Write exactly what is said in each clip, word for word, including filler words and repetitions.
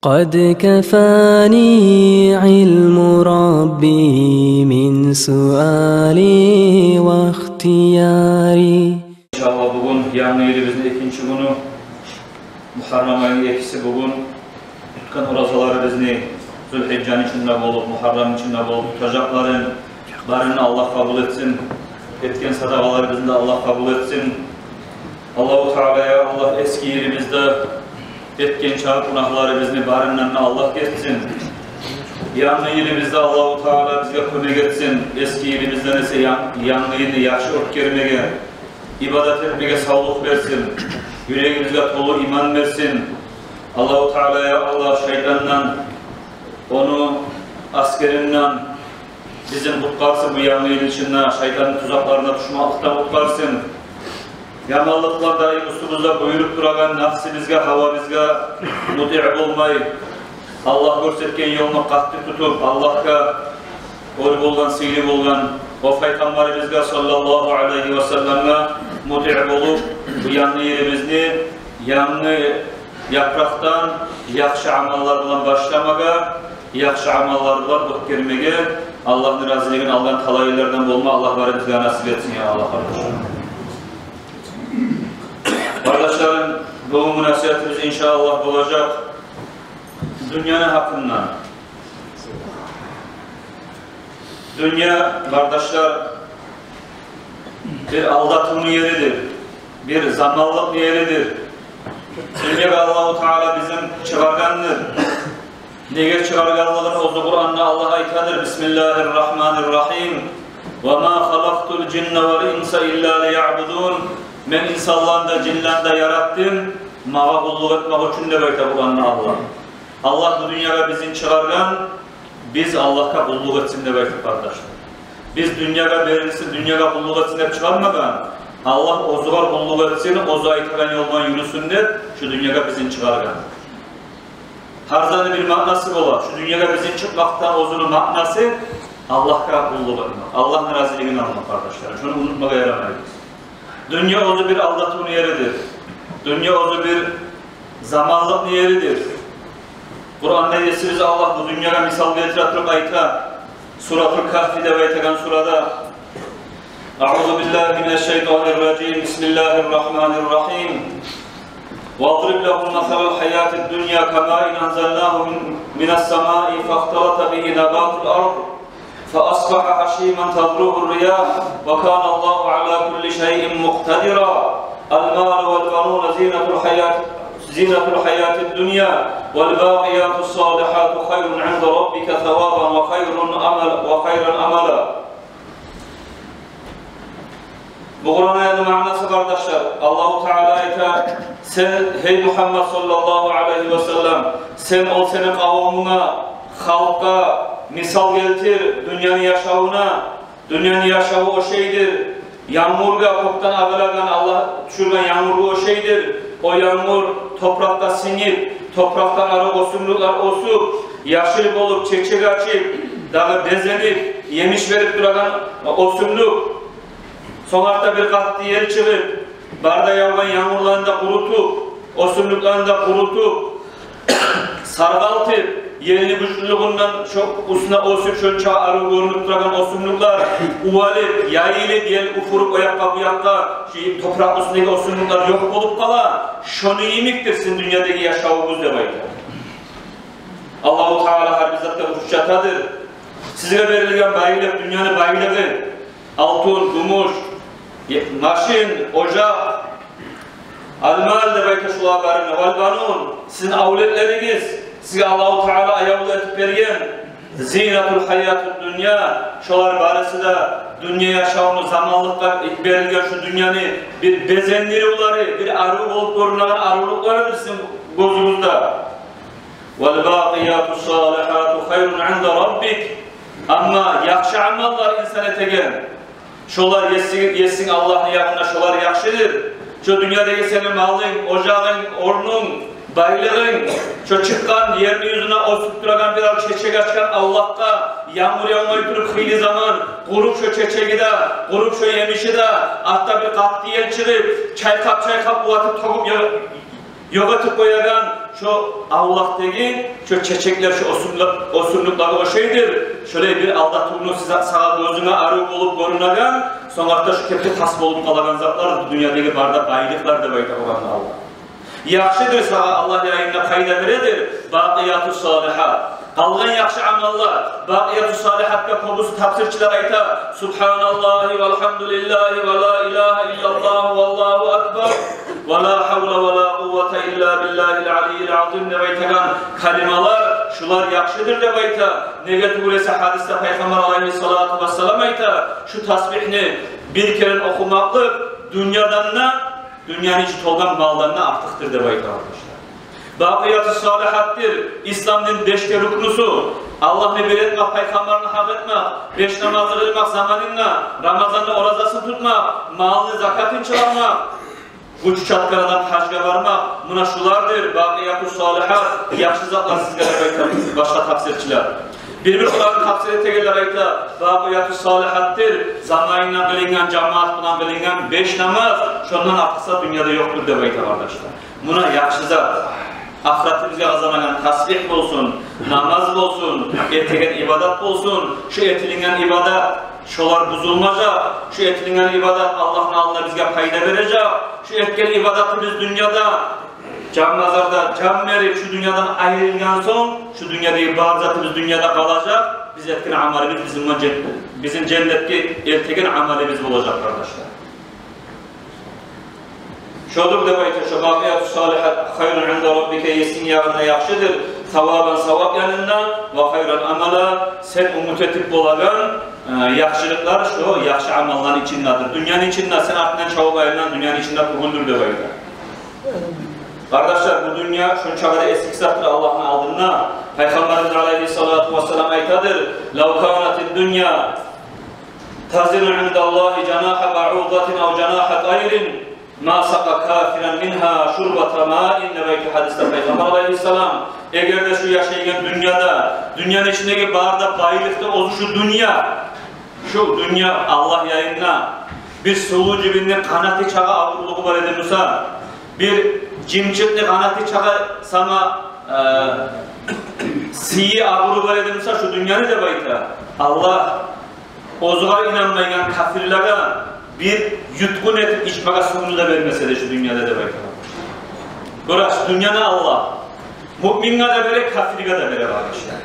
قد كفاني علم ربي من سؤالي واختياري. Иншааллагь, бугюн янгы йылыбызны экинчи гюню, Мугьаррам айны экиси бугюн. Тутгъан оразаларыбызны Зулгьижжаны ичинде болуп, Мугьаррамны ичинде болуп тутажакъларын барын да Аллагь къабул этсин. Этген садагъаларыбызны да Аллагь къабул этсин. Аллагьу Таала, я Аллагь, эсги йылыбызда этген чакъы гюнагьларыбызны барындан да Аллагь гечсин. Янгы йылыбызда Аллагьу Таала бизге кёмек этсин эсги йылыбыздан эсе ян-, янгы йылны яхшы оьтгермеге, ибадат этмеге савлукъ берсин. Юрегибизге толу иман берсин. Аллагьу Таала, я Аллагь, шайтандан, ону асгеринден бизин къутгъарсын, бу янгы йыл ичинде шайтанны тузакъларына тюшмекликден къутгъарсын. Яманлыкълар даим уьстюбюзде буюруп турагъан напсыбызгъа, гьавабызгъа мутигь болмай, Аллагь гёрсетген ёлну къатты тутуп, Аллагьгъа оьр болгъан, сыйлы болгъан о Пайхаммарыбызгъа саллаллагьу алайгьи ва салламгъа мутигь болуп, бу янгы йылыбызны янгы япыракъдан яхшы амаллар булан башламагъа, яхшы амаллар булан оьтгермеге, Аллагьны разилигин алгъан талайлылардан болма Аллагь барыбызгъа насип этсин, я Аллагь, къардашлар. Къардашларым, бугюнгю насигьатыбыз, иншааллагь, болажакъ дюньяны гьакъындан. Дюнья, къардашлар, бир алдатывну еридир, бир заманлыкъны еридир. Дюньягъа Аллагьу Таала бизин чыгъаргъандыр. Неге чыгъаргъанлыгъын оьзю Къуранда Аллагь айтадыр: بسم الله الرحمن الرحيم. وما خلقت الجن والإنس إلا ليعبدون. Мен инсанланы да, жинлени де яратдым магъа къуллукъ этмек учун, деп айта Къуранда Аллагь. Аллагь бу дюньягъа бизин чыгъаргъан, биз Аллагьгъа къуллукъ этсин деп айтып, къардашлар. Биз дюньягъа берилсин, дюньягъа къуллукъ этсин деп чыгъармагъан. Аллагь оьзюгер къуллукъ этсин, оьзю айтагъан ёлдан юрюсюн деп шу дюньягъа бизин чыгъаргъан. Гьар затны бир маънасы бола. Шу дюньягъа бизин чыкъмакъдан оьзюню маънасы Аллагьгъа къуллукъ этмек, Аллагьны разилигин алмакъ, къардашлар. Шону унутмагъа ярамайбыз. Дюнья оьзю бир алдатывну еридир. Дюнья оьзю бир заманлыкъны еридир. Къуранда Есибиз Аллагь бу дюньягъа мисал гелтире туруп айта, Суратул Кагьфи деп айтагъан сурада: أعوذ بالله من الشيطان الرجيم. بسم الله الرحمن الرحيم. واضرب لهم مثل الحياة الدنيا كماء أنزلناه من، من السماء فاختلط به نبات الأرض فأصبح هشيما تذروه الرياح وكان الله على كل شيء مقتدرا. المال والبنون زينة الحياة، زينة الحياة الدنيا والباقيات الصالحات خير عند ربك ثوابا وخير أمل، وخيرا أملا. Бу Къуран аятны маънасы, къардашлар, Аллагьу Таала айта: сен, гьей Мугьаммад саллаллагьу алайгьи ва саллам, сен ол сени къавумунга, халкъгъа мисал гелтир дюньяны яшавуна. Дюньяны яшаву о шейдир, янгургъа, кёкден агъылагъан, Аллагь тюшюрген янгургъа о шейдир. О янгур топуракъгъа сингип, топуракъдан ары оьсюмлюклер оьсюп, яшыл болуп, чечек ачып, дагъы безенип, емиш берип турагъан оьсюмлюк. Сонг артда бир къатты ел чыгъып, бары да явгъан янгурланы да къурутуп, оьсюмлюклени де къурутуп, саргъалтып, елни гючлюлюгюнден шо уьстюне оьсюп, шонча арив гёрюнюп турагъан оьсюмлюклер увалып, яйылып, ел уфуруп, о якъгъа, бу якъгъа, шу топуракъ уьстюндеги оьсюмлюклер ёкъ болуп къала. Шону йимикдир сизин дюньядагъы яшавугъуз, деп айта. Аллагьу Таала гьар бир затгъа учуп жатадыр. Сизге берилген байлыкъ, дюньяны байлыгъы, алтын, гюмюш, е-, машин, ожакъ, аль-мал деп айта шулар барын, валь-банун, сизин авлетлеригиз, сизге Аллагьу Таала аявлу этип берген, зийнатуль гьаятид дунья, шулар барысы да дюнья яшавуну, заманлыкъгъа берилген шу дюньяны бир безендиривлери, бир арив болуп гёрюнеген аривлюклеридир сизин гёзюгюзде. Валь-бакъиятус-салигьату хайрун инда раббик. Амма яхшы амаллар инсан этеген, шолар Есинг, Есинг Аллагьны янында шолар яхшыдыр. Шо дюньядагъы сени малынг, ожагъынг, орнунг, байлыгъынг, шо чыкъгъан, ерни юзюне оьсюп турагъан, бираз чечек ачгъан, Аллагьгъа янгур явмай туруп, хыйлы заман, къуруп шо чечеги де, къуруп шо емиши де, артда бир къатты ел чыгъып, чайкъап-чайкъап, уватып, тёгюп, ёкъ этип къоягъан, Шо авлакъдагъы шо чечеклер, шо оьсюмлюк, оьсюмлюклеге ошайдыр. Шолай бир алдатывну сизге, сагъа гёзюнге арив болуп гёрюнеген, сонг артда шо кепде тас болуп къалагъан затлар, бу дюньядагъы бары да байлыкълар деп айта Къуранда Аллагь. Яхшыдыр сагъа, Аллагь янында пайда бередир бакъияту салихат. Къалгъан яхшы амаллар, бакъияту салихатгъа кёбюсю тафсирчилер айта: «Субгьаналлагьи валгьамдулиллагьи ва ла илагьа иллаллагьу валлагьу акбар, ва ла гьавла ва ла къуввата илла биллагьил алиййил азим» деп айтагъан калималар, шулар яхшыдыр деп айта. Неге тюгюл эсе, гьадисде Пайхаммар алайгьиссалату вассалам айта: «Шу тасбигьни бир керен охумакълыкъ дюньядан да, дюньяны ичи толгъан малдан да артыкъдыр», — деп айта, къардашлар. Бакъияту салихатдыр исламны беш де рукнусу: Аллагьны бир этмек, Пайхаммарны гьакъ этмек, беш намазны къылмакъ заманында, Рамазанда оразасын тутмакъ, малны закатын чыгъармакъ, гючю чатгъан адам гьажгъа бармакъ. Муна шулардыр бакъияту салихат, яхшы затлар сизге деп айта башгъа тафсирчилер. Бир-бир шуланы тафсир этегенлер айта: бакъияту салихатдыр заманында къылынгъан, жамаат булан къылынгъан беш намаз, шондан артыкъ зат дюньяда ёкъдур деп айта, къардашлар. Муна яхшы зат. Ахыратыбызгъа къазанагъан тасбигь болсун, намаз болсун, этеген ибадат болсун, шу этилинген ибадат, шолар бузулмажакъ. Шу этилинген ибадат Аллагьны алдында бизге пайда бережек. Шу этген ибадатыбыз дюньяда, жан базарда жан берип, шу дюньядан айрылгъан сонг, шу дюньядагъы бар затыбыз дюньяда къалажакъ. Биз этген амалыбыз бизин, бизин женнетге элтеген амалыбыз болажакъ, къардашлар. Шодур деп айта, шо бакъияту салихат хайрун инда раббика, есинг янында яхшыдыр, савабан, савап янында, ва хайран амала, сен умут этип болагъан, э, яхшылыкълар шо яхшы амалланы ичиндедир. Дюньяны ичинде сен артындан чабып айланагъан дюньяны ичинде тюгюлдюр деп айта. Къардашлар, бу дюнья шончакъы да эсгик затдыр Аллагьны алдында. Пайхаммарыбыз алайгьиссалату вассалам айтадыр: «Лав канатид дунья тазину индаллагьи жанагьа баъудатин ав жанагьа тайрин, ма сакъа кафиран мингьа шурбата маин», — деп айта гьадисде Пайхаммар алайгьиссалам. Эгер де шу яшайгъан дюньяда, дюньяны ичиндеги бары да байлыкъ да оьзю шу дюнья, шу дюнья Аллагь янында бир сувлу жибинни къанаты чакъы авурлугъу бар эди буса, бир жымчыкъны къанаты чакъы сама, э, сыйы, авурлугъу бар эди буса шу дюньяны деп айта, Аллагь оьзюне инанмайгъан капирлеге бир ютгъун этип ичмеге сувну да бермес эди шу дюньяда деп айта. Бираз дюньяны Аллагь муъминге де бере, капирге де бере, къардашлар.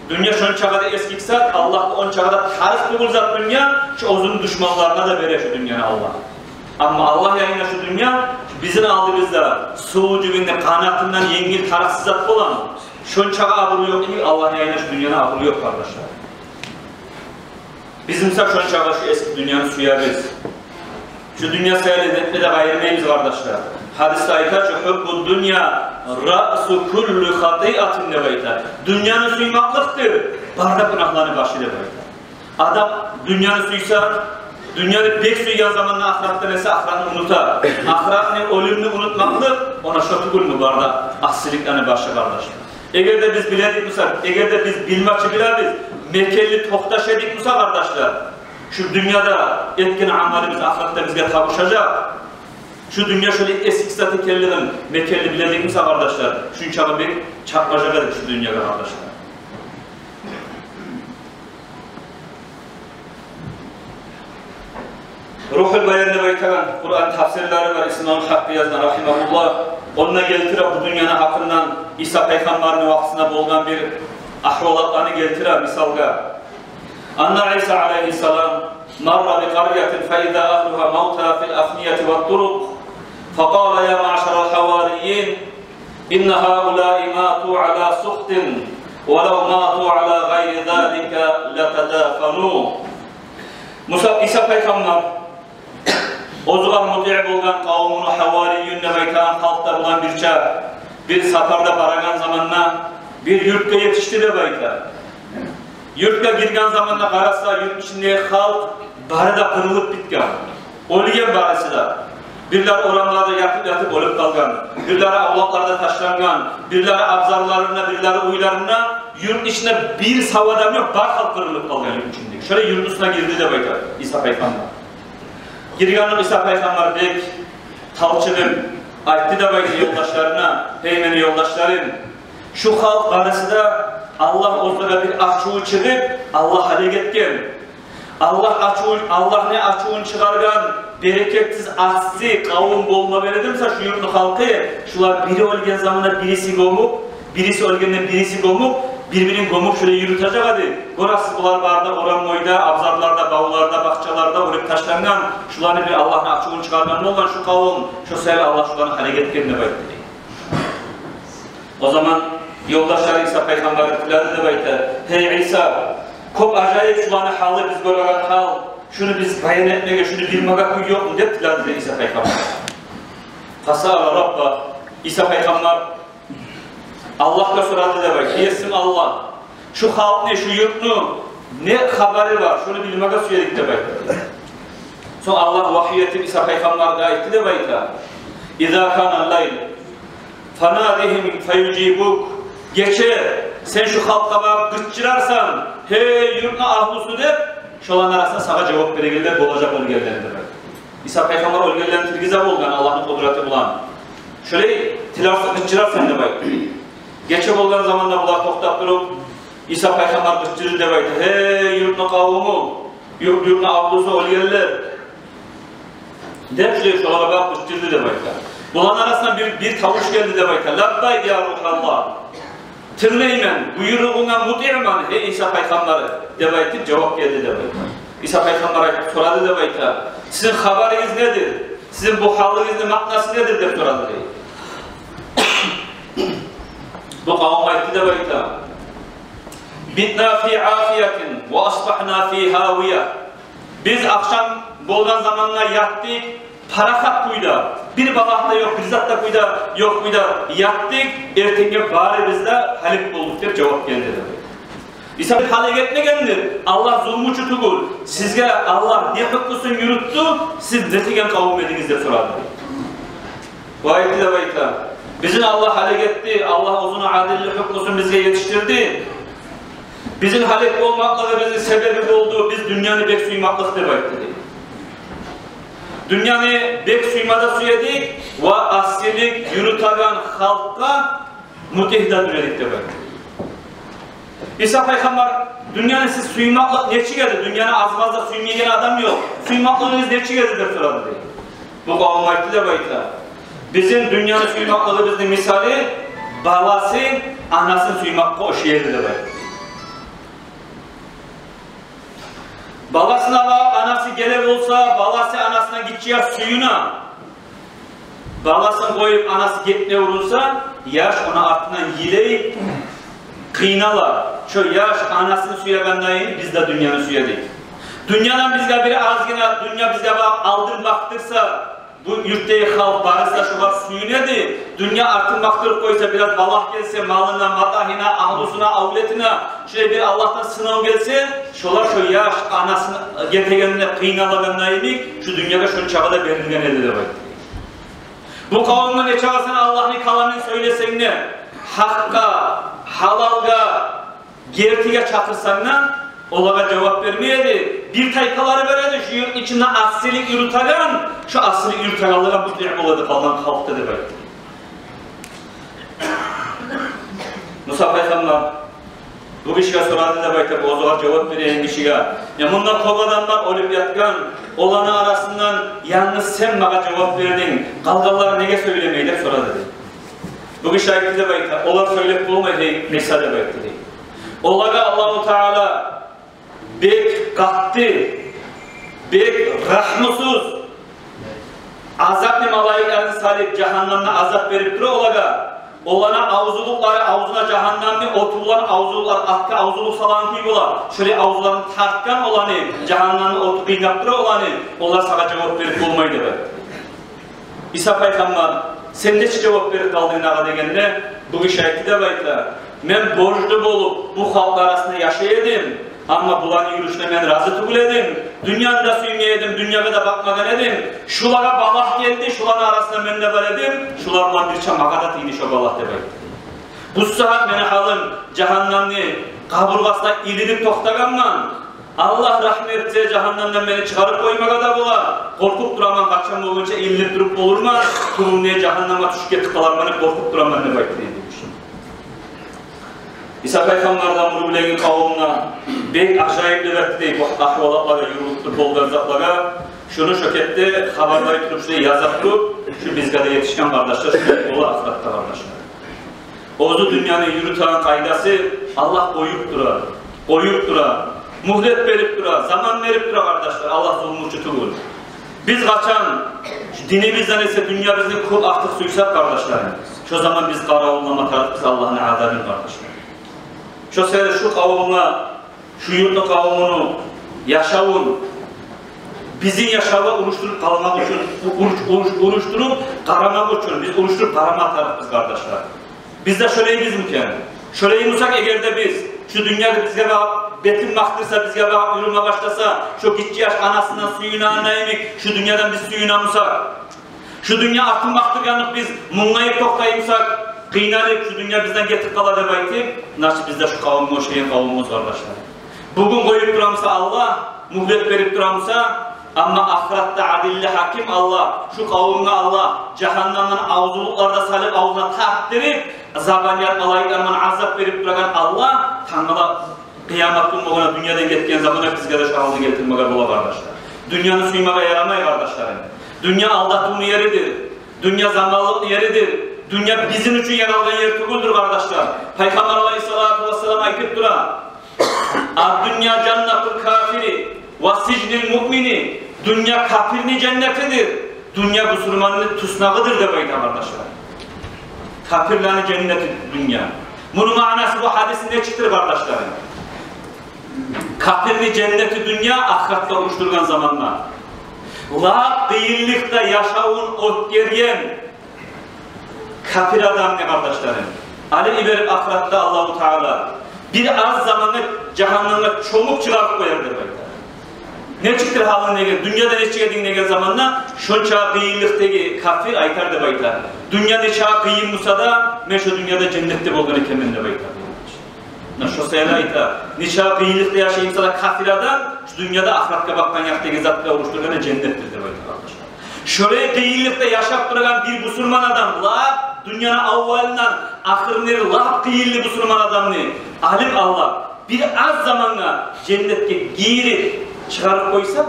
Дюнья шончакъы да эсгик зат, Аллагьгъа ончакъы да тарыкъ тюгюл зат дюнья, шу оьзюню душманларына да бере шу дюньяны Аллагь. Амма Аллагь янында шу дюнья бизин алдыбызда сувлу жибинни къанатындан енгил, тарыкъсыз зат болгъан. Шончакъы абуру ёкъ йимик, Аллагь янында шу дюньяны абуру ёкъ, къардашлар. Биз, мисал, шончакъы шу эсгик дюньяны сюебиз. Шу дюнья саялы этме де къайырмайбыз, къардашлар. Гьадисде айта чы: «Гьуббуд дунья раъсу кулли хатиатин», — деп айта. Дюньяны сюймекликдир бары да гюнагьланы башы деп айта. Адам дюньяны сюйсе, дюньяны бек сюйген заманда ахыратдан эсе ахыратны унута. Ахыратны, оьлюмню унутмакълыкъ, она шо тюгюлмю бары да асиликлени башы, къардашлар? Эгер де биз биле эдик буса, эгер де биз билмекчи билебиз, мекенли токъташ эдик буса, къардашлар, шу дюньяда этген амалыбыз ахыратда бизге табушажакъ. Шу дюнья шолай эсгик зат экенлигин мекенли биле эдик буса, къардашлар, шунчакъы бек чапмажакъ эдик шу дюньягъа, къардашлар. Рухул Баян деп айтагъан Къуран тафсирлери бар, Исмаил Гьакъкъы язгъан, рагьимагьуллагь. Онда гелтире бу дюньяны гьакъындан, Иса пайхаммарны вакътисинде болгъан бир агьвалатланы гелтире мисалгъа. Анна Иса алайгьиссалам марра би къарятин фа иза агьлугьа мавта фил афнияти ват турукъ. Фа къала: я маъшарал гьаварийин, инна гьаулаи мату ала сухтин, ва лав мату ала гъайри залика латадафану. Муса, Иса пайхаммар оьзюне мутиъ болгъан къавумуну, гьаварийюн деп айтагъан халкъ да булан бирче бир сапарда барагъан заманда бир юртгъа етишди деп айта. Юртгъа гирген заманда къараса, юрт ичиндеги халкъ бары да къырылып битген. Оьлген барысы да. Бирлери орамларда ятып-ятып оьлюп къалгъан, бирлери авлакъларда ташлангъан, бирлери абзарларында, бирлери уьйлеринде, юрт ичинде бир сав адам ёкъ, бар халкъ къырылып къалгъан юрт ичинде. Шолай юрт уьстюне гирди деп айта Иса пайхаммар. Гиргенде Иса пайхаммар бек талчынып, Айтды деп айта ёлдашларына: «Гьей мени ёлдашларым, шу халкъ барысы да Аллагь оьзюне бир ачуву чыгъып, Аллагь гьалек этген. Аллагь ачувун, Аллагьны ачувун чыгъаргъан берекетсиз, асси къавум болма бередимса шу юртну халкъы, шулар бири оьлген заманда бириси гёмюп, бириси оьлгенде бириси гёмюп, бир-бирин гёмюп шулай юрютежек эди. Гёресиз, булар бары да орам бойда, абзарларда, бавларда, бахчаларда оьлюп ташлангъан. Шуланы бир Аллагьны ачувун чыгъаргъан болгъан шу къавум, шо саялы Аллагь шуланы гьалек этген», — деп айтды. О заман ёлдашлары Иса пайхаммаргъа тиледи деп айта: «Гьей Иса, кёп ажайып шуланы гьалы, биз гёреген гьал, шуну биз баян этмеге, шуну билмеге кюй ёкъму?» — деп тиледи Иса пайхаммар. Фасаала Рабба, Иса пайхаммар Аллагьгъа сорады деп айта: «Есим Аллагь, шу халкъны, шу юртну не хабары бар, шуну билмеге сюе эдик», — деп айтды. Сонг Аллагь вагьи этип Иса пайхаммаргъа айтды деп айта: «Иза канал лайл, фанадигьим фаюжибук». Гече сен шу халкъгъа барып къычырарсан: «Гьей юртну агьлюсю», — деп, шоланы арасында сагъа жавап берегенлер болажакъ оьлгенлер деп айтды. Иса пайхаммар оьлгенлерин тиргизе болгъан Аллагьны къудраты булан. Шолай тилерсен, къычырарсан деп айтды. Гече болгъан заманда булар токътап туруп, Иса пайхаммар къычырды деп айта: «Гьей юртну къавуму, юрт, юртну агьлюсю, оьлгенлер», — деп, шолай шолагъа багъып къычырды деп айта. Буланы арасындан бир, бир тавуш гелди деп айта: «Лаббайк, я Рухаллагь, тынглайман, буйругъунга мутигьман, гьей Иса пайхаммар», — деп айтып жавап гелди деп айта. Иса пайхаммар айтып сорады деп айта: «Сизин хабарыгъыз недир? Сизин бу гьалыгъызны маънасы недир?» — деп сорады дей. Бу къавум айтды деп айта: «Битна фи афиятин ва асбагьна фи гьавия». Биз ахшам болгъан заманда ятдыкъ парахат кюйде, бир балагь да ёкъ, бир зат да кюйде ёкъ кюйде ятдыкъ, эртенге барыбыз да гьалек болдукъ деп жавап гелди деп. Иса гьалек этмегендир, Аллагь зулмучу тюгюл. Сизге Аллагь не гьукмусун юрютдю, сиз нетеген къавум эдигиз деп сорады. Бу айтды деп айта: «Бизин Аллагь гьалек этди, Аллагь оьзюню адилли гьукмусун бизге етишдирди. Бизин гьалек болмакълыгъыбызны себеби болду, биз дюньяны бек сюймеклик», — деп айтды дей. «Дюньяны бек сюйме де сюе эдик, ва асилик юрютеген халкъгъа мутигь де дюр эдик», — деп айтды. Иса пайхаммар: «Дюньяны сиз сюймеклик нечик эди? Дюньяны аз-маз да сюймейген адам ёкъ. Сюймеклигиз нечик эди?» — деп сорады дей. Бу къавум айтды деп айта: «Бизин дюньяны сюймеклигибизни мисалы баласы анасын сюймекге ошай эди», — деп айтды. Баласына багъып анасы геле болса, баласы анасына гиччи яш сююне. Баласын къоюп анасы гетме урунса, яш ону артындан йылай, къыйнала. Шо яш анасын сюегендей биз де дюньяны сюе эдик. Дюньядан бизге бир азгъына, дюнья бизге багъып алдын бакъдырса, бу юртдагъы халкъ барысы да шогъар сююне эди. Дюнья артын бакъдырып къойса, бираз балагь гелсе, малына, матагьына, агьлюсюне, авлетине, шолай бир Аллагьдан сынав гелсе, шолар шо яш анасын гетегенде къыйналагъандай йимик, шу дюньягъа шончакъы да берилген эди», — деп айтды. Бу къавумгъа нечакъы сен Аллагьны каламын сёйлесенг де, гьакъгъа, гьалалгъа, гертиге чакъырсанг да, олагъа жавап бермей эди. Бир тайпалары бар эди, шу юртну ичинде асилик юрютеген, шо асилик юрютегенлеге мутигь бола эди къалгъан халкъ да, деп айтды. Муса пайхаммар бу гишиге сорады деп айта, бу оьзюне жавап береген гишиге: «Я, мунда кёп адам бар оьлюп ятгъан, оланы арасындан янгыз сен магъа жавап бердинг, къалгъанлары неге сёйлемей?» — деп сорады дей. Бу гиши айтды деп айта: «Олар сёйлеп болмай, гьей Иса», — деп айтды дей. «Олагъа Аллагьу Таала бек къатты, бек рагьмусуз азапны малайиклерин салып, жагьаннамда азап берип тура олагъа. Оланы авзулукълары, авзуна жагьаннамны оту булан авзулукълар, атгъа авзулукъ салагъан кюй бола. Шолай авзуларын тартгъан оланы, жагьаннамны оту къыйнап тура оланы. Олар сагъа жавап берип болмай», — деп айтды. Иса пайхаммар: «Сен нечик жавап берип къалдынг дагъы?» — дегенде, бу гиши айтды деп айта: «Мен борчлу болуп бу халкъ арасында яшай эдим, амма буланы юрюшюне мен рази тюгюл эдим. Дюньяны да сюймей эдим, дюньягъа да бакъмагъан эдим. Шулагъа балагь гелди, шуланы арасында мен де бар эдим. Шулар булан бирче магъа да тийди шо балагь», — деп айтды. «Бу сагьат мени гьалым жагьаннамны къабургъасына илинип токътагъанман. Аллагь рагьму этсе, жагьаннемден мени чыгъарып къоймагъа да бола. Къоркъуп тураман, къачан болгъунча илинип туруп болурман, тюбюне, жагьаннемге тюшюп гетип къаларман деп къоркъуп тураман деп айтды, дейди. Иса пайхаммар да муну билеген къавумуна бек ажайып деп айтды, дей, бу агьвалатлагъа, юрюлюп туруп болгъан затлагъа. Шуну шо кепде хабарлай туруп, шулай язып туруп, шу бизге де етишген, къардашлар, шулай бола ахыратда, къардашлар. Оьзю дюньяны юрютеген къайдасы, Аллагь къоюп тура, къоюп тура, мюгьлет берип тура, заман берип тура, къардашлар. Аллагь зулмучу тюгюл. Биз къачан динибизден эсе дюньябызны кёп артыкъ сюйсек, къардашларым, шо заман биз къаравуллама тарыкъбыз Аллагьны азабын, къардашлар. Шо себепли шу къавумгъа, шу юртну къавумуну яшавун бизин яшавгъа урушдуруп къарамакъ учун, уруш-, уруш-, урушдуруп къарамакъ учун биз урушдуруп къарама тарыкъбыз, къардашлар. Биз де шолайбызмы экен? Шолай бусакъ, эгер де биз, шу дюньяда бизге багъып, бетин бакъдырса, бизге багъып юрюме башласа, шо гиччи яш анасындан сююнегени йимик, шу дюньядан биз сююне бусакъ, шу дюнья артын бакъдыргъанлыкъ, биз мунъайып токътай бусакъ, къыйналып, шу дюнья бизден гетип къала деп айтып, значит, биз де шу къавумгъа ошайгъан къавумбуз, къардашлар. Бугюн къоюп тура буса Аллагь, мюгьлет берип тура буса, амма ахыратда адилли гьаким Аллагь, шу къавумгъа Аллагь жагьаннемден авзулукълар да салып, авзуна тартдырып, забаният малайиклер булан азап берип турагъан Аллагь, тангала къыямат гюн болгъанда, дюньядан гетген заманда бизге де шу гьалны гелтирмеге бола, къардашлар. Дюньяны сюймеге ярамай, къардашларым. Дюнья алдатывну еридир. Дюнья заманлыкъны еридир. Дюнья бизин учун яралгъан ер тюгюлдюр, къардашлар. Пайхаммар алайгьиссалату вассалам айтып тура: «Ад-дунья жаннатул кафири ва сижнул муъмини». Дюнья капирни женнетидир. Дюнья бусурманны туснагъыдыр деп айта, къардашлар. Капирлени женнети дюнья. Муну маънасы бу гьадисни нечикдир, къардашларым? Капирни женнети дюнья, ахыратгъа урушдургъан заманда. Лап къыйынлыкъда яшавун оьтгерген капир адамны, къардашларым, алып йиберип ахыратда Аллагьу Таала бир аз заманны жагьаннемге чомуп чыгъарып къояр деп айта. Нечикдир гьалынг деген, дюньяда нечик эдинг деген заманда, шонча къыйынлыкъдагъы капир айтар деп айта: «Дюнья нече къыйын буса да, мен шо дюньяда женнетде болгъан экенмен», – деп айта. Муна шо саялы айта, нече къыйынлыкъда яшай буса да капир адам, шу дюньяда ахыратгъа бакъгъан якъдагъы затгъа урушдургъаны женнетдир деп айта, къардашлар. Шолай къыйынлыкъда яшап турагъан бир бусурман адам, лап дюньяны аввалындан ахырына ерли лап къыйынлы бусурман адамны алып Аллагь бир аз замангъа женнетге гийирип чыгъарып къойса,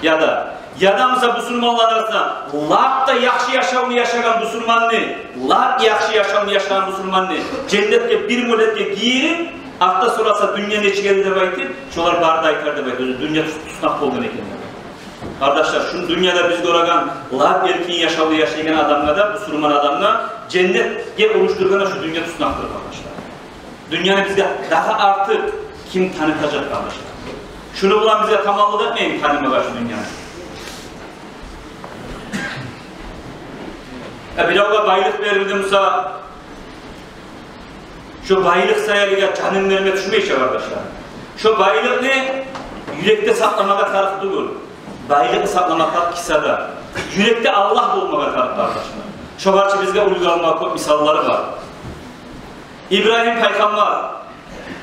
яда, яда буса бусурманлар арасында лап да яхшы яшавну яшагъан бусурманны, лап яхшы яшавну яшагъан бусурманны женнетге бир мюгьлетге гийирип, артда сораса, дюнья нечик эди деп айтып, шолар бары да айтар деп айта, оьзю дюнья тус-, туснакъ болгъан экен деп. Къардашлар, шу дюньяда биз гёреген лап эркин яшавну яшайгъан адамгъа да, бусурман адамгъа женнетге урушдургъаны шу дюнья туснакъдыр, къардашлар. Дюньяны бизге дагъы артыкъ ким танытажакъ, къардашлар? Шуну булан бизге таманлыкъ этмейми танымагъа шу дюньяны? Э, биревге байлыкъ берилди буса, шо байлыкъ саялыгъа жанын берме тюшмей чи, къардашлар. Шо байлыкъны юрекде сакъламагъа тарыкъ тюгюл. Байлыкъны сакъламакъ тарыкъ кисада. Юрекде Аллагь болмагъа тарыкъ, къардашлар. Шогъар чы бизге уьлгю алмагъа кёп мисаллары бар. Ибрагьим пайхаммар,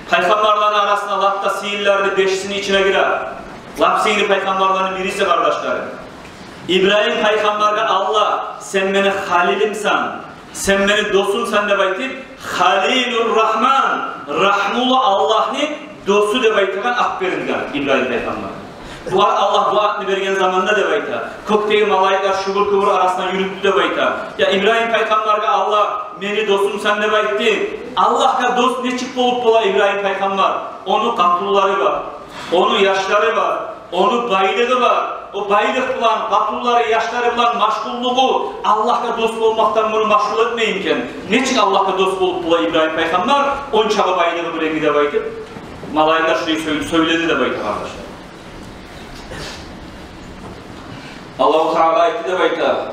пайхаммарланы арасында лап да сыйлыларыны бешисини ичине гире. Лап сыйлы пайхаммарланы бириси, къардашларым. Ибрагьим пайхаммаргъа Аллагь: «Сен мени халилимсен, сен мени досумсан», – деп айтып, Халилур Рагьман, рагьмулу Аллагьны досу деп айтагъан ат берилген Ибрагьим пайхаммаргъа. Бу ат, Аллагь бу атны берген заманда, деп айта, кёкдеги малайиклер шубур-кубур арасындан юрюп деп айта. Я Ибрагьим пайхаммаргъа Аллагь: «Мени досумсан», – деп айтды. Аллагьгъа дос нечик болуп бола Ибрагьим пайхаммар? Ону къатынлары бар, ону яшлары бар, ону байлыгъы бар. О байлыкъ булан, къатынлары, яшлары булан машгъуллугъу Аллагьгъа дос болмакъдан муну машгъул этмейми экен? Нечик Аллагьгъа дос болуп бола Ибрагьим пайхаммар, ончакъы байлыгъы булан, деп айтып, малайиклер шулай сёй-, сёйледи деп айта, къардашлар. Аллагьу Таала айтды деп айта: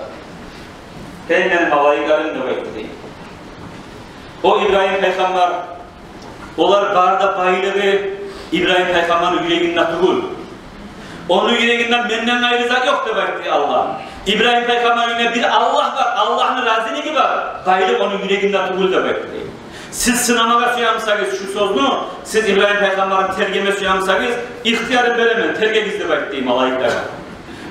«Гьей мени малайиклерим», – деп айтды, дей. О Ибрагьим пайхаммар, олар бары да байлыгъы Ибрагьим пайхаммарны юрегинде тюгюл. Ону юрегинде «менден къайры зат ёкъ» деп айтды Аллагь. Ибрагьим пайхаммарны юрегинде бир Аллагь бар, Аллагьны разилиги бар. Байлыкъ ону юрегинде тюгюл деп айтды, дей. Сиз сынамагъа сюе бусагъыз шу сёзню, сиз Ибрагьим пайхаммарны тергеме сюе бусагъыз, ихтиярын беремен, тергегиз деп айтды малайиклеге.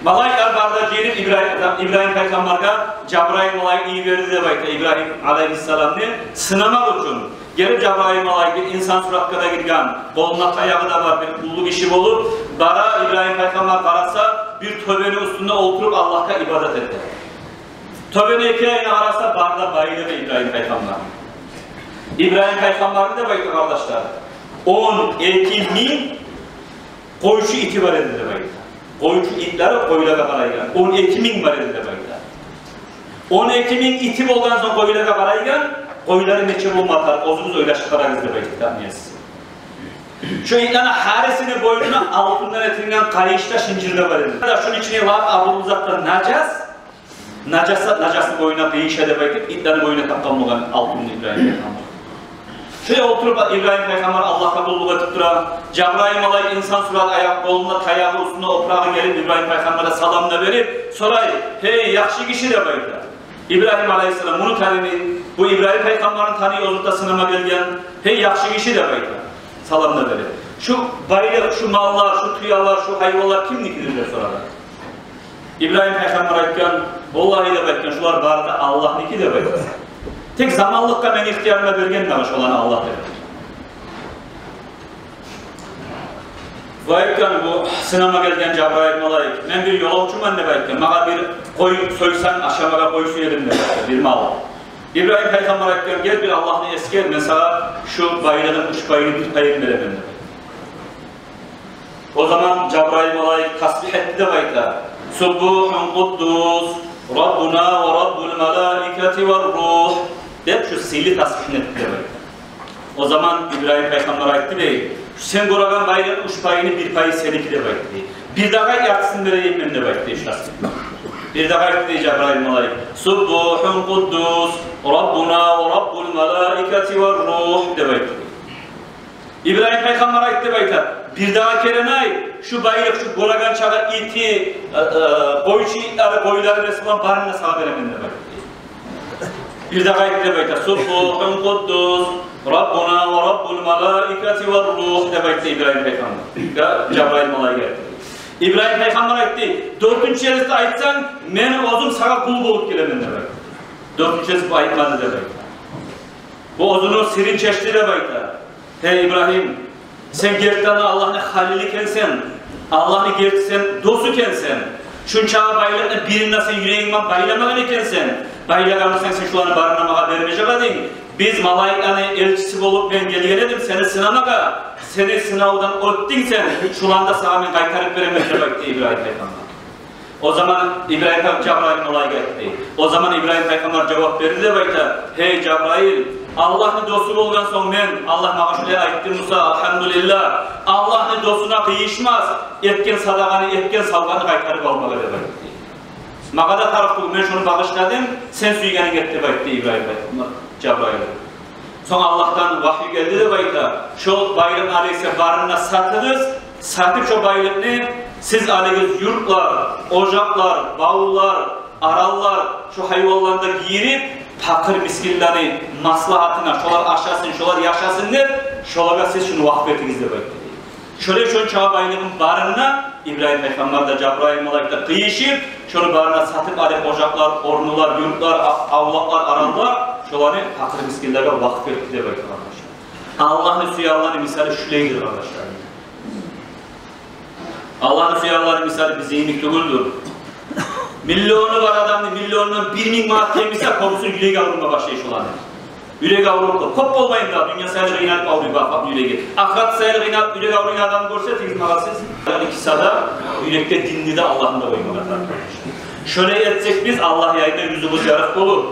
Малайиклер бары да жыйылып Ибрагьим, Ибрагьим пайхаммаргъа Жабрайыл малайикни йиберди деп айта, Ибрагьим алайгьиссаламны сынамакъ учун. Гелип Жабрайыл малайик бир инсан суратгъа да гирген, къолунда таягъы да бар, бир уллу гиши болуп, бара Ибрагьим пайхаммар, къараса, бир тёбени уьстюнде олтуруп Аллагьгъа ибадат эте. Тёбени эки янына къараса, бары да байлыгъы Ибрагьим пайхаммар. Ибрагьим пайхаммарны деп айта, къардашлар, он эки минг къойчу ити бар эди деп айта. Къойчу итлери къойлагъа къарайгъан. Он эки минг бар эди деп айта. Он эки минг ити болгъан сонг къойлагъа къарайгъан, къойлары нече болма тарыкъ, оьзюгюз ойлашып къарагъыз деп айта, китап иясы. Шо итлени гьарисини бойнуна алтындан этилген къайыш да, шынжыр да бар эди. Шону ичине лап абурлу затдан нажас, нажас, нажасны бойнуна къыйыша деп айтып, итлени бойнуна такъгъан болгъан алтынны Ибрагьим пайхаммар. Шолай олтуруп Ибрагьим пайхаммар Аллагьгъа къуллукъ этип тура. Жабрайыл малайик инсан сурат, аякъ, къолунда таягъы, уьстюнде опурагъы, гелип Ибрагьим пайхаммаргъа салам да берип сорай: «Гьей, яхшы гиши», — деп айта. Ибрагьим алайгьиссалам муну таныймы? Бу Ибрагьим пайхаммарны таный, оьзю де сынама гелген. «Гьей, яхшы гиши», — деп айта, салам да берип. «Шу байлыкъ, шу маллар, шу тюелер, шу гьайванлар кимникидир?» — деп сорагъан. Ибрагьим пайхаммар айтгъан: «Валлагь, — деп айтгъан, — шулар бары да Аллагьныки», — деп айтгъан. «Тек заманлыкъгъа мени ихтиярыма берген магъа шоланы Аллагь», — деп айтгъан. Бу айтгъан, бу сынама гелген Жабрайыл малайик: «Мен бир ёлавчуман, — деп айтгъан, — магъа бир къой сойсанг, ашамагъа къой сюе эдим, — деп айтгъан, — бир мал». Ибрагьим пайхаммар айтгъан: «Гел, бир Аллагьны эсгер, мен сагъа шу байлыгъын уьч пайын, бир пайын беремен», — деп айтгъан. О заман Жабрайыл малайик тасбигь этди деп айта. «Суббугьун къуддус Раббуна ва Раббул малаикати ва ругь», — деп шу сыйлы тасбигьни этди деп айта. О заман Ибрагьим пайхаммар айтды дей: «Сен гёреген байлыкъны уьч пайыны бир пайы сеники», — деп айтды дей. «Бир дагъы айт, яртысын берейим мен», — деп айтды дей шу тасбигьни. Бир дагъы айтды дей Жабрайыл малайик: «Суббугьун къуддус Раббуна ва Раббул малаикати ва ругь», — деп айтды дей. Ибрагьим пайхаммар айтды деп айта: «Бир дагъы керен айт, шу байлыкъ, шу гёреген чакъы ити, э, э, къойчу итлери, къойлары, неси булан барын да сагъа беремен», — деп айтды. Бир дагъы айтды деп айта: «Суббугьун къуддус Раббуна ва Раббул малаикати ва ругь», — деп айтды Ибрагьим пайхаммар. Я, Жабрайыл малайик айтды. Ибрагьим пайхаммар айтды: «Дёртюнчю гезик де айтсанг, мен оьзюм сагъа къул болуп гелемен», — деп айтды. Дёртюнчю гезик айтмады деп айта. Бу оьзюню сырын чечди деп айта. «Гьей Ибрагьим, сен гертиден Аллагьны халили экенсен, Аллагьны герти сен досу экенсен, шунча байлыкъны бирин де сен юрегинге байламагъан экенсен, байлагъан бусанг, сен шуланы барын да магъа бермежек эдинг. Биз малайиклени элчиси болуп мен гелген эдим сени сынамагъа, сени сынавдан оьтдюнг сен, шуланы да сагъа мен къайтарып беремен», — деп айтды Ибрагьим пайхаммар. О заман Ибрагьим, Жабрайыл малайик айтды. О заман Ибрагьим пайхаммар жавап берди деп айта: «Гьей Жабрайыл, Аллагьны досу болгъан сонг мен, Аллагь магъа шулай айтды буса, альгьамдулиллагь, Аллагьны досуна къыйышмас этген садагъаны, этген савгъаны къайтарып алмагъа», — деп айтды. «Магъа да тарыкъ тюгюл, мен шуну багъышладым, сен сюйгенинг эт», — деп айтды Ибрагьим пайхаммар Жабрайылгъа. Сонг Аллагьдан вагьйу гелди деп айта: «Шо байлыкъны алайса, барын да сатыгъыз, сатып шо байлыкъны сиз алыгъыз юртлар, ожакълар, бавлар, араллар, шо гьайванланы да гийирип, пакъыр-мискинлени маслагьатына, шолар ашасын, шолар яшасын деп, шолагъа сиз шуну вакъф этигиз», — деп айтды. Шолай шонча байлыгъын барын да Ибрагьим пайхаммар да, Жабрайыл малайик де къыйышып, шону барын да сатып алып, ожакълар, орнулар, юртлар, а-, авлакълар, араллар, шоланы пакъыр-мискинлеге вакъф этди деп айтды, къардашлар. Аллагьны сюегенлени мисалы шулайдыр, къардашлар. Аллагьны сюегенлени мисалы бизин йимик тюгюлдюр. Миллиону бар адамны миллионундан бир минг манат кемисе, кёбюсю юреги аврума башлай шоланы. Юреги авруп, кёп болмайын да, дюнья саялы къыйналып авруй, бакъ, бакъ, юреги. Ахырат саялы къыйналып, юреги авруйгъан адамны гёрсетигиз магъа сиз. Яни киса да, юрекде динни де, Аллагьны да къоймагъа тарыкъ. Шолай этсек биз, Аллагь янында юзюбюз ярыкъ болур.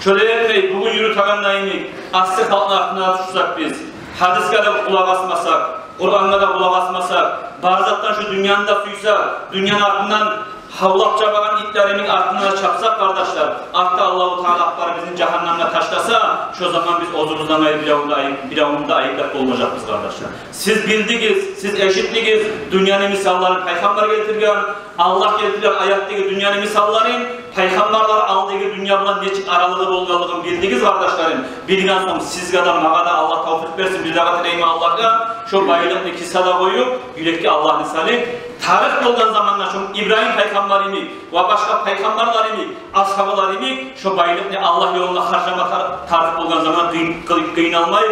Шолай этмей, бугюн юрютеген йимик, асси халкъны артына тюшсек биз, гьадисге де къулакъ асмасакъ, Къурангъа да къулакъ асмасакъ, бар затдан шу дюньяны да сюйсек, дюньяны артындан гьавлап чабагъан итлерини артындан чапсакъ, къардашлар, артда Аллагьу Таала аппарып бизин жагьаннемге ташласа, шо заман биз оьзюбюзден айып, биревню де айып, биревню де айыплап болмажакъбыз, къардашлар. Сиз билдигиз, сиз эшитдигиз дюньяны мисалларын, пайхаммар гелтирген, Аллагь гелтирген аятдагъы дюньяны мисалларын, пайхаммарлар алдагъы дюнья булан нечик аралыгъы болгъанлыгъын билдигиз, къардашларым. Билген сонг сизге де, магъа да Аллагь тавфикъ берсин. Бир дагъы тилеймен Аллагьгъа, шо байлыкъны кисада къоюп, юрекге Аллагьны салып, тарыкъ болгъан заманда, шо Ибрагьим пайхаммар йимик ва башгъа пайхаммарлар йимик, асгьабалар йимик, шо байлыкъны Аллагь ёлунда харжлама тар-, тарыкъ болгъан заманда къый-, къый-, къыйналмай,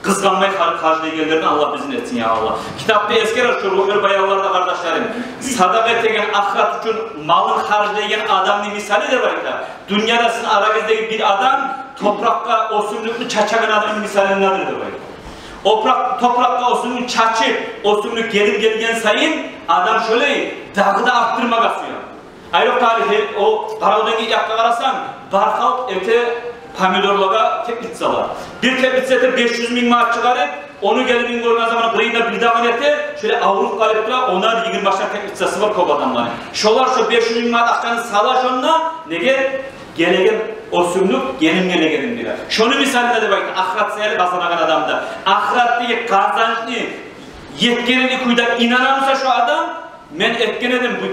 къызгъанмай хар-, харжлайгъанлардан Аллагь бизин этсин, я Аллагь. Китапда эсгериле шо Ругьул Баянларда, къардашларым, садагъа этеген, ахырат учун малын харжлайгъан адамны мисалы деп айта. Дюньяда сизин арагъыздагъы бир адам топуракъгъа оьсюмлюкню чачагъан адамны мисалы недир деп айта. Опуракъ-, топуракъгъа оьсюмлюк чачып, оьсюмлюк гелип гелген сайын, адам шолай дагъы да артдырмагъа сюе. Айрокъда гьали о Къаравдангент якъгъа къарасанг, бар халкъ эте помидорлагъа теплицалар. Бир теплица эте беш юз минг манат чыгъарып, ону гелип гёрген заман къырыйында бир дагъы эте, шолай авруп къалып тура, онар, йигирмашар теплицасы бар кёп адамланы. Шолар шо беш юз минг манат акъчаны сала шонда, неге? Гелеген оьсюмлюк гелип гелегенин биле. Шону мисалында деп айта, ахырат саялы къазанагъан адамда. Ахыратдагъы къазанычны етгенин кюйде инана буса шо адам, мен этген эдим, бу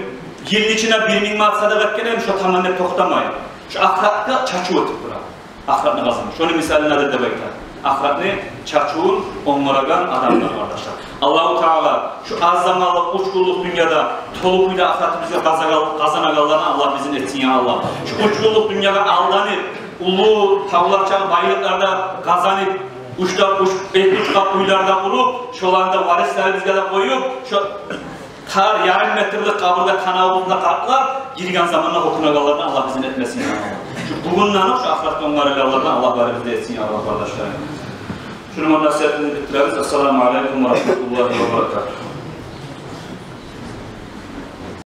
йылны ичинде бир минг манат садагъа этген эдим, шо таман деп токътамай. Шо ахыратгъа чачып оьтюп тура. Ахыратны къазанма. Шону мисалы недир деп айта. Ахыратны чачывун онгарагъан адамлар, къардашлар. Аллагьу Таала шо аз заманлыкъ, уьч гюнлюк дюньяда толу кюйде ахыраты бизге къазагъал-, къазанагъанлардан Аллагь бизин этсин, я Аллагь. Шо уьч гюнлюк дюньягъа алданып, уллу тавлар чакъы байлыкълар да къазанып, уьч де, уьч, эки-уьч къат уьйлер де къуруп, шоланы да варислерибизге де къоюп, шо тар, ярым метрлик къабургъа танавубузну да къаплап гирген заманда гьёкюнегенлерден Аллагь бизин этмесин, я Аллагь. Шо бугюнден ук шо ахыратгъа онгарылгъанлардан Аллагь бары бизин этсин, я Аллагь, къардашларым. Шуну булан насигьатыбызны битдиребиз. Ассаламу алейкум ва рагьматуллагьи ва баракатугь.